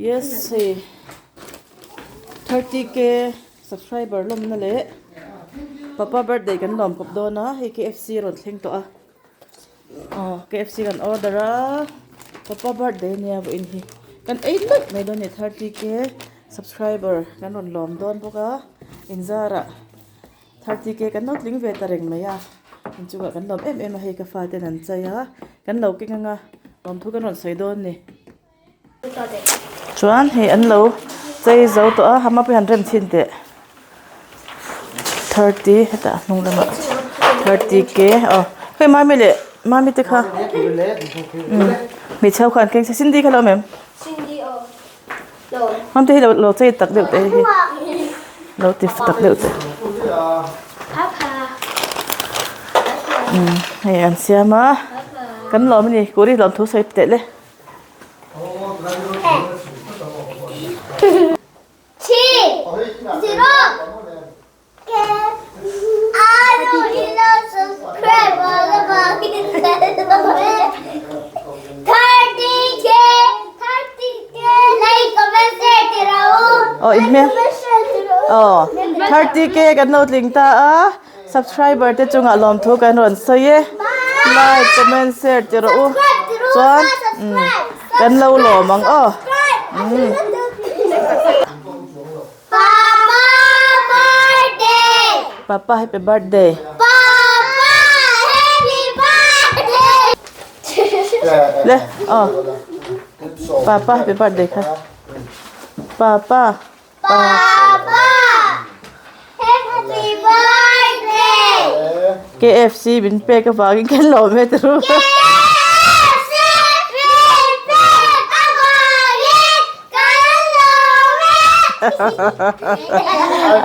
Yes hei 30k subscriber lawmna leh papa birthday kan lawm kawp dawn a hei KFC a rawn thleng tawh a aw KFC kan order a papa birthday ania vawiin hi kan ei luih mai dawn a ni 30k subscriber kan rawn lawm dawn bawk a inzarah. 30k kan lo tling ve ta reng mai a inchungah kan lawm em em a hei ka fate an chei a kan lo keng anga lawmthu kan rawn sawi dawn ni chuan hei an lo chei zo tawh a hama pawh hi an rem chhin teh 30 hetah a hnung lamah 30k aw hei mami leh mami te kha umm hmeichhe ho kha an keng se Cindy kha a lo awm em? Mamte hi lo chei tak deuh teh hi lo ti tak deuh teh umm hei an siam a kan lawm a ni kuri lawm thu sawi teh le. Aw in hmel aw 30k kan lo tling ta a subscriber te chungah lawmthu kan rawn sawi e like comment share ti rawh u chuan kan lo lawm ang aw. Papa birthday. Papa happy birthday. Papa happy birthday. Le oh. Papa happy birthday kha. Papa. Papa happy birthday. KFC min pek avangin kan lawm e turu. KFC min pek avangin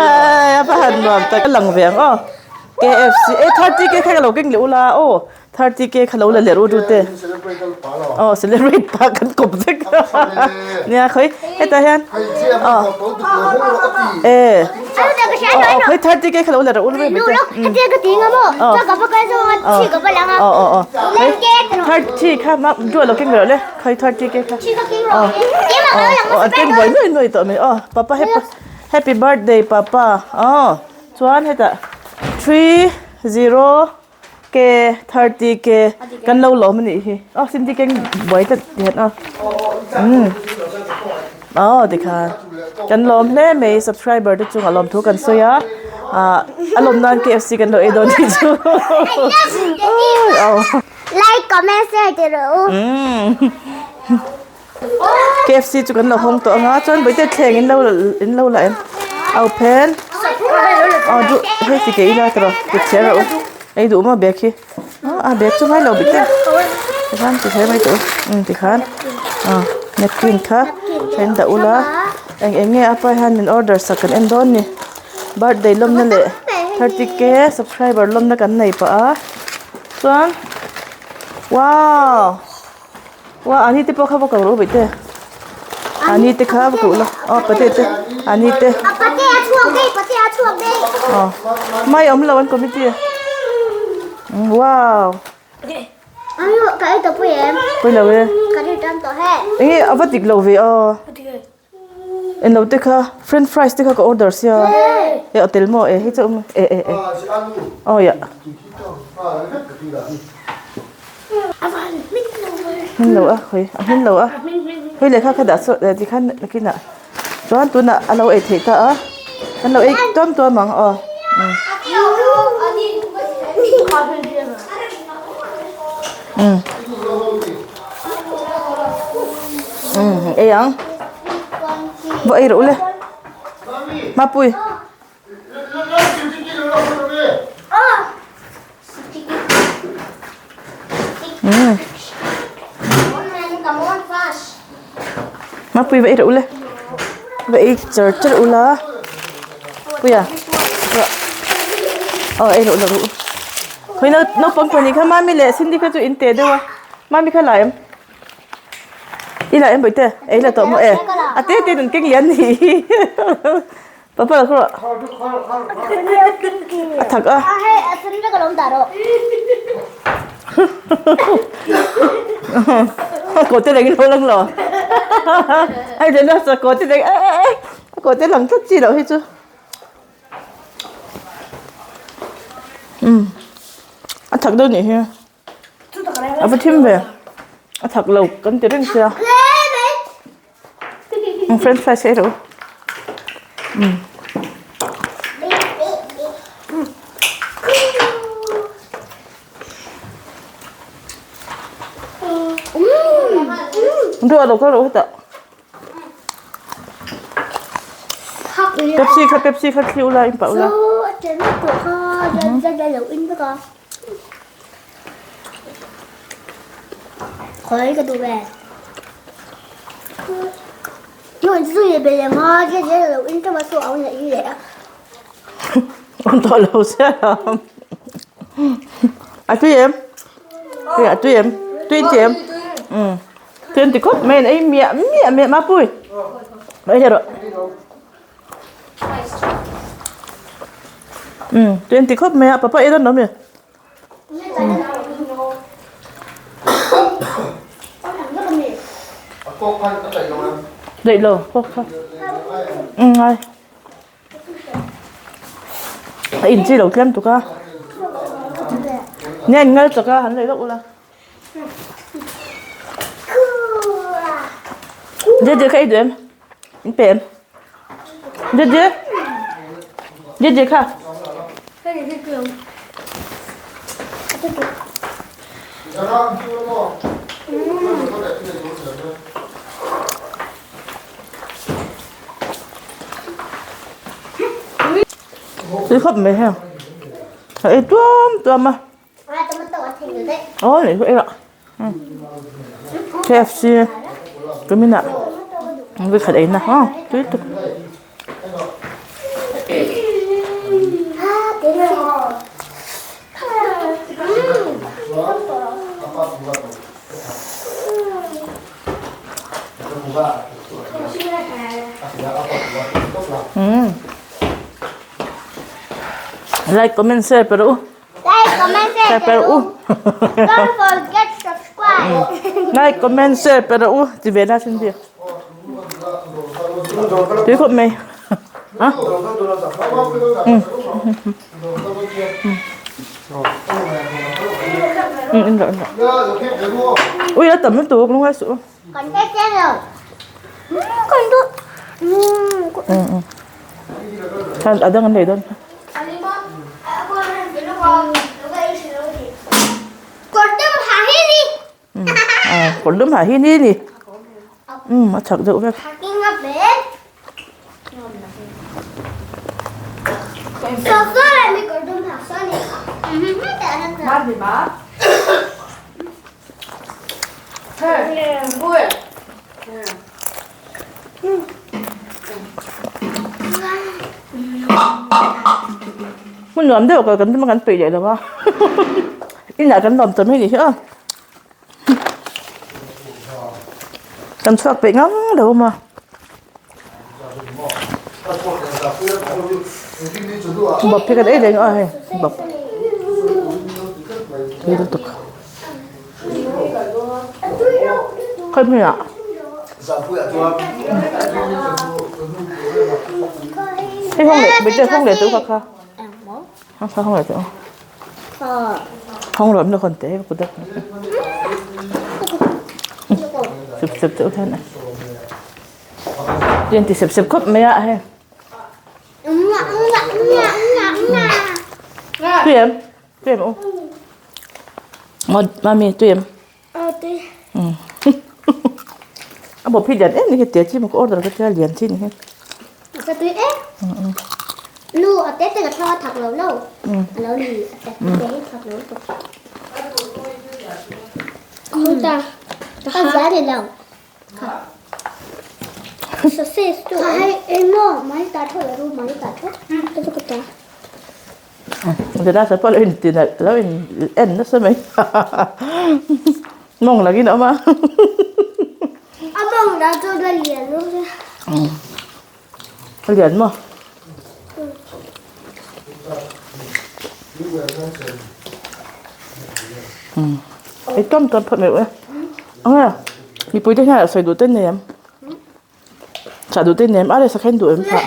Ai a va han nuam tak a lang ve ang aw KFC e 30k kha ka lo keng leh ula aw 30k kha lo la leh ru ru te aw celebrate pa kan kawp vek nia khawi hetah hian aw e aw khawi 30k kha lo la ru ru ve te aw aw aw aw 30 kha ma duah lo keng rawh le. Khai 30k kha. Aw. Aw an keng buai nuai nuai tawh mai. Aw papa happy happy birthday papa. Aw chuan hetah 30k 30k kan lo lawm anih hi. Aw Cindy keng buai tlat ti hian aw. Umm. Aw tikhan kan lawm hle mai subscriber te chungah lawmthu kan sawi a. Ah a lawm nan KFC kan lo ei dawn tih chu. Aw. Like, comment, share ti rawh u. KFC chu kan lo hawng tawh anga chuan bawihte thleng in lo in lo la em au phen aw du hei ti ke ila tawh ti chhiar rawh u ei duh maw bag hi a bag chu ngai lo bawihte tikhan ti kher mai tawh u um tikhan aw napkin kha then dah ula eng eng nge a pa hian min order sak kan en dawn ni birthday lawmna leh 30k subscriber lawmna kan nei pah a. Chuan wow wow ani te pawh kha va ko rawh bawih te ani te kha va koh la aw pate te ani te pate a chhuak daih pate a chhuak daih aw mai awm lo an committee wow Ayo ka ei tawh pui em pui lo e ka ri tan tawh he enge a va dik lo ve aw Englo te kha french fries te kha ka order sia e a tel maw e hei chu awm e e e aw ya hmin lo a hawi a hmin lo a hawi lehkha kha dah saw ti khan nakinah chuan tunah a lo ei theih ta a kan lo ei tuam tuam ang aw umm umm ei ang vawh ei rawh u le mapui umm mapui vawh ei rawh u le vawh ei char char ula puia aw ei rawh la rawh u khawi naupang pahnih kha mami leh cindy kha chu in teh deuh a mami kha la em. I la em bawihte ei la tawh maw e a te te nun keng lian ni papa la khaw a thak a. Kawte leng in lo lang lo. Ai den a sa kawte leng e e e. Kawte lang tlat chi loh hi chu. Um. A thak deuh nih hi. A va thim ve. A thak lo kan ti reng sia. French fries ei rawh. Um. Duh lo ka rawh hetah. Pepsi kha Pepsi kha thli ula in pah ula. Awm tawh lo sia A tui em? A tui em? Tui in ti em? Tui an ti khawp mai an ei miah miah miah Mapui. Ei leh rawh. Um tui an ti khawp mai a papa ei dawn lo mi. Daih lo kawk kha. Um ngai. A in chi lo tlem tuk a. Nia in ngal chak a han lei deuh ula. Jeje kha ei duh em? In pe em? Jeje? Jeje kha? Tui khawp mai heng. A ei tuam tuam a. Aw leh chu ei rawh. KFC tumin ah vawikhat ei na aw tui tuk. Like comment share pe rawh u. Like, comment, share, Share u. Don't forget subscribe. Like, comment, share pe rawh u ti ve la sin bik. Tui khawp mai. Ha? In rawh in rawh. Ui a tam lutuk lungai suh. Kan hre chiang lo. Kan duh. Khan a dang an nei dawn. Kawr dum ha hi ni ni. A chak deuh vek. Hmun nuam deuh kal kan tum a kan peih leh lo a inah kan lawm ta mai ni hi aw kan chhuak peih ngang lo a bawp hi kan ei reng a hei bawp tui lutuk. Khawi hmunah? Hei hawng leh bete hawng leh teuh kha kha. Kha hawng leh teuh. Hawng lo na kon te ku dak. Sep sep teuh hian. Tian ti sep sep khawp mai a hei. Tui em? Tui em u? Mami tui em? Tui. A bawp hi lian em ni hi tia chi maw ka order ka tia lian chi ni hi. Ka tui em? Nu a te te ka thla thak lo lo. A lo ni a te te hi thak lo to. Khuta. Ka za ni lo. Zira pawh lo in ti nalh lo in en nasa mai mawng langin a awm a a lian maw. Ei tam tam phawt mai u e. Anga mipui te hian sawi duh te nei em? Chah duh te nei em? A resa kha in duh em kha?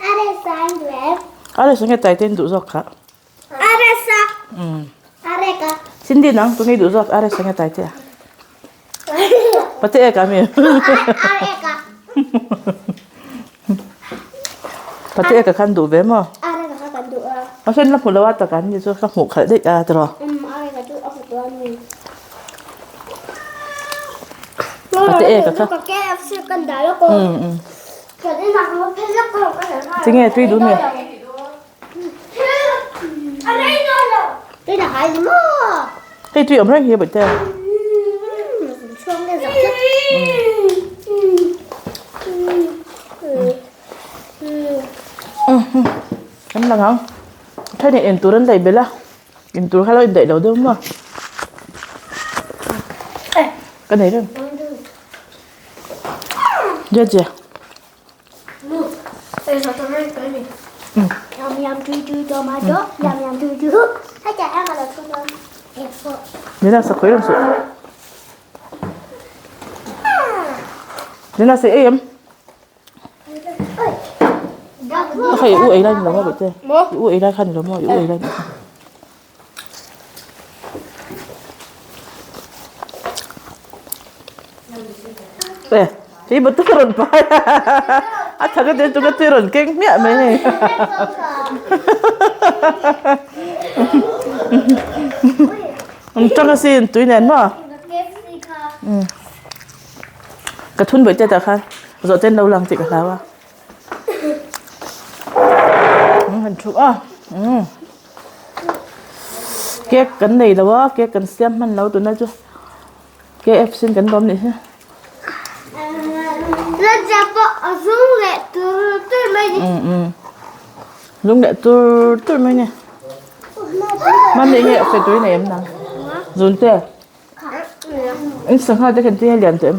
A resa in duh em? A resa nge tai te in duh zawk kha? A resa. A reka. Cindy nang tunge i duh zawk a resa nge tai te a? Pate eka mi? A reka. Pate eka khan duh ve maw? A reka kha kan duh a. A then la hmu lo a tak an ni chu ka hmuh khalh daih a tiraw? A reka chu a hmu tawh a ni. Pate eka kha. Ka KFC kan dah lawk aw. Kan inah ka va phel lawk a Tinge tui duh mi? Hei tui awm reng hi a bawih te. Kan lang ang. Thenin in tur an daih belh a. In tur kha lo indaih lo deuh maw. Ka nei reng. Jeje. Nina sa khawi reng suh. Nina sa ei em? Kha i u ei lai ni lo maw bawihte? I u ei lai kha ni lo maw? I u ei lai ni. E hei bawt ka rawn pai a a tha ka tel chu ka tui rawn keng hmiah mai hei an tang asin tui nen maw ka thun bawih te tah khan zawh ten lo lang tih ka hlau a han thu a cake kan nei lo a cake kan siam hman lo tuna chu KFC in kan lawm nih hi. Zung leh tur tur mai ni. Mami nge sawi tur i nei em nang? Zun te. In sangha te khan ti a lian tawh em?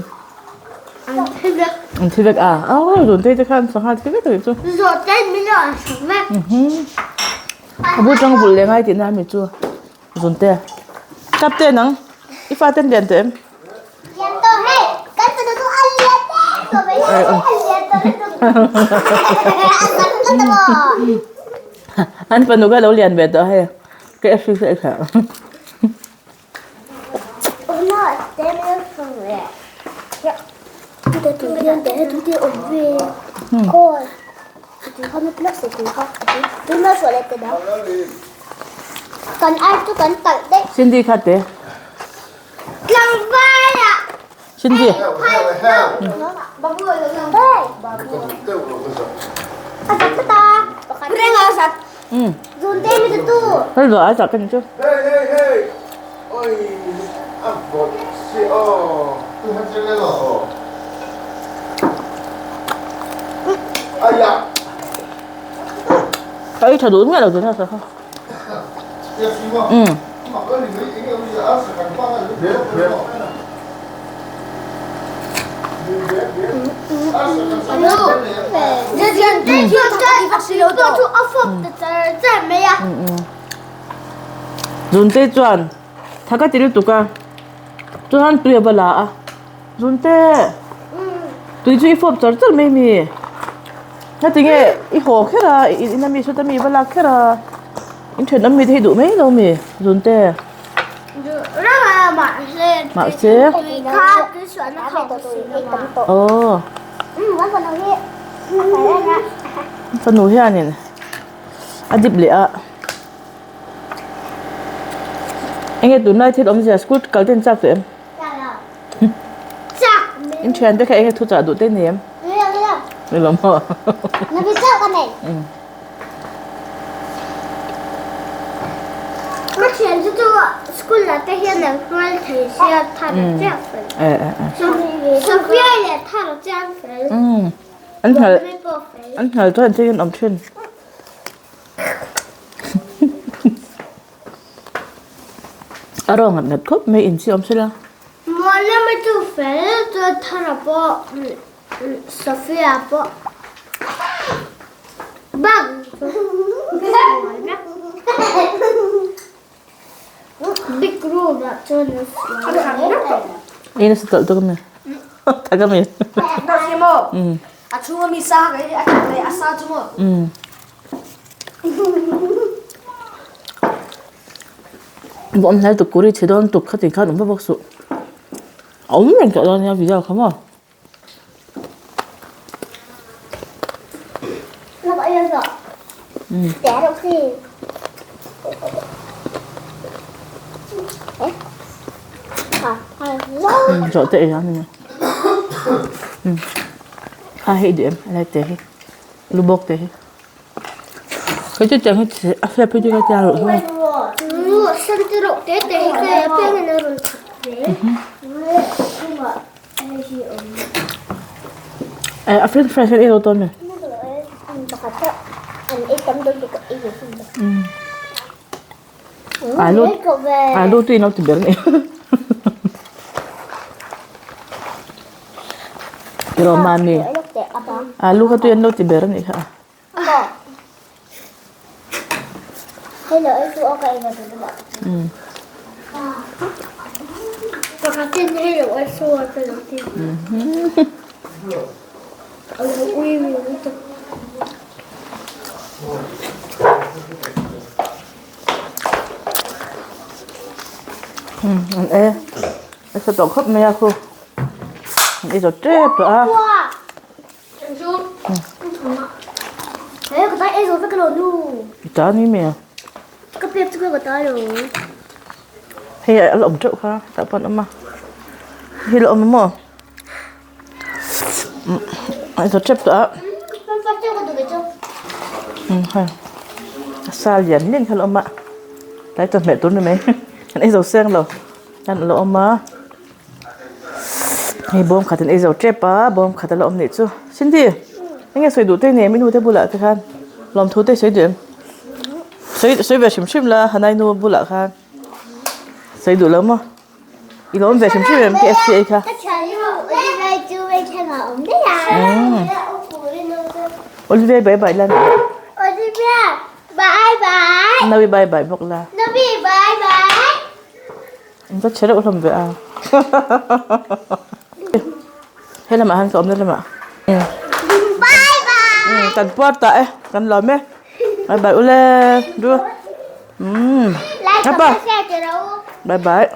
An thi vek a. Aw zun te te khan sangha thi vek a nih chu. A bul tang vulh leh ngai tihna a mi chu. Zun te. Tap te nang. I fa ten lian tawh em? Lian tawh hei. Kan fanu chu a lian em tawh mai. A lian tawh lutuk. A zak tlat a maw. An fanu kha lo lian ve tawh hei. Ka FC chu a kha. Cindy kha te. Cindy. Hei lo ai tak kan chu. Ka ei tha duh miah lo tuna sa kha. Um. Zunte chuan tha ka ti lutuk a chuan tui a va la a Zunte tui chu i fawp char char mai mi heti nge i haw kher a i in ami saw ta mi va lak kher a in thenawm mi te hi duh mai lo mi Zunte. Mahse aw fanu hianin a dip leh a enge tunlai thil awmzia school kal te an chak tawh em in thian te kha enge thu chah duh te ni em ni lo maw. Ka thian chu chu school ah te hian an hruai thei sia thar a chiang fel. Sophia leh thar a chiang fel. An hnal an hnal chuan thil an awm thin. A rawng ngat ngat khawp mai in chi awm sela. Muana mai chu fel chuan thar a pawh Sophia pawh bang. Big room ah chuan an sual hle mai. Ei nasa tawlh tuk ami. Tak ami. A chhung ami sa ka hi a that leh a sa chu maw. Bawm hnai tuk kuri chhe dawn tuk kha ti khan awm vak vak suh. A awm reng tawh dawn nia video kha maw. Zawh te ei ang nia. Kha hei duh em a lai te hi lu bawk te hi. Hei chu tiang hi a fiah phei chu ka tia loh hi. A french fries kan ei lo tawn mi. Alu alu tui in lo ti ber a ni. Tiraw mami alu kha tui an lo ti ber a nih kha. An e a sa tawh khawp mai a khu an ei zawt tep tawh a. I ta ni mi a. Hei a la awm teuh kha tah pawh an awm a hei la awm a maw a zawt tep tawh a hei a sa lian lian kha la awm a tlai chawhmeh tur ni mai an ei zo seng lo an la awm a. Hei bawm khat an ei zo tep a bawm khat a la awm nih chu Cindy eng nge sawi duh te nei em i nu te bulah te khan lawmthu te sawi duh em sawi sawi ve hrim hrim la Hanai nu bulah khan sawi duh lo maw i lawm ve hrim hrim em KFC ei kha Olivia bye bye la Olivia bye bye Nawi bye bye bawk la Nawi bye bye In va che reuh hlawm ve a. He lamah han ka awm na lamah. Bye bye. Kan puar ta e. Kan lawm e. Bye bye ule. Du. Like Apa? comment share te ro. Bye bye.